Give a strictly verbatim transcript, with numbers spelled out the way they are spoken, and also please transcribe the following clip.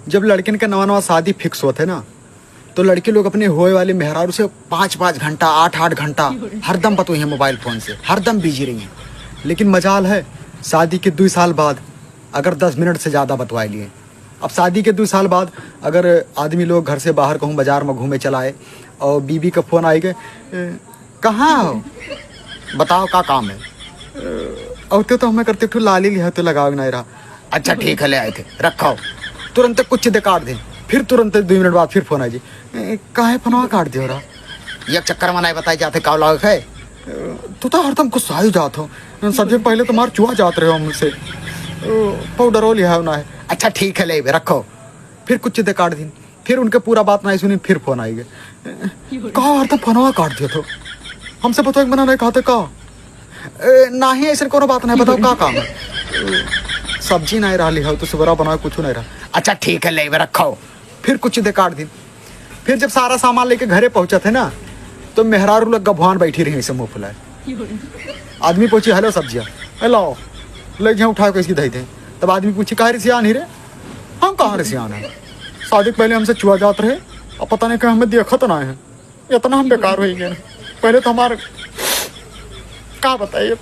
जब लड़किन का नवा नवा शादी फिक्स होत है ना, तो लड़की लोग अपने होए वाली मेहरारू से पाँच पाँच घंटा, आठ आठ घंटा हरदम बतोई हैं मोबाइल फोन से, हरदम बिजी रही हैं। लेकिन मजाल है, शादी के दो साल बाद अगर दस मिनट से ज़्यादा बतवाए लिए। अब शादी के दो साल बाद अगर आदमी लोग घर से बाहर कहूँ बाजार में घूमे चलाए और बीबी का फोन आई गए, "ए, कहाँ हो? बताओ का काम है?" "अ, अउते तो हमें करते एक ठो लाली लिहा तो लगावे नहीं रहा।" "अच्छा ठीक है, ले आए थे, रखो।" तुरंत कुछ दे काट दे, फिर तुरंत दो मिनट बाद फिर फोन आ जी, "ए, काहे फोनवा काट दियो रहा?" "ये चक्कर में नहीं बताई जाते का लाग है।" "तू तो हरदम गुस्साई जात हो, सबसे पहले तुम्हार चुआ जात रहे हो हमसे, पाउडर लिहा ना है।" "अच्छा ठीक है, ले रखो।" फिर कुछ दे काट दिन, फिर उनके पूरा बात नहीं सुनी, फिर फोन आई गए, "का हरदम फोनवा काट दियो तो? हमसे बताओ, एक मना नहीं कहते का?" "ए, नाही, ऐसे कोनो बात नहीं, बताओ का काम है?" "सब्जी नहीं रहा लिहा, तो सुबह बनाओ, कुछ नहीं रहा।" "अच्छा ठीक है, ले रखो।" फिर कुछ दे काट दिन, फिर जब सारा सामान लेके घरे पहुंचत है ना, तो मेहरारू लोग गभवान बैठी रही ऐसे मुंह फुलाए। आदमी पूछी, "हेलो सब्जिया।" "ए लाओ।" ले जाए उठा के इसकी धई दे। तब आदमी पूछी, "काहे रे सियान ही रे?" "हम कहाँ रे सियान है? शादी के पहले हमसे चुआ जात रहे, अब पता नहीं कहीं हमें देखत ना है। इतना हम बेकार हो गए। पहले तो हमारे, का बताइए।"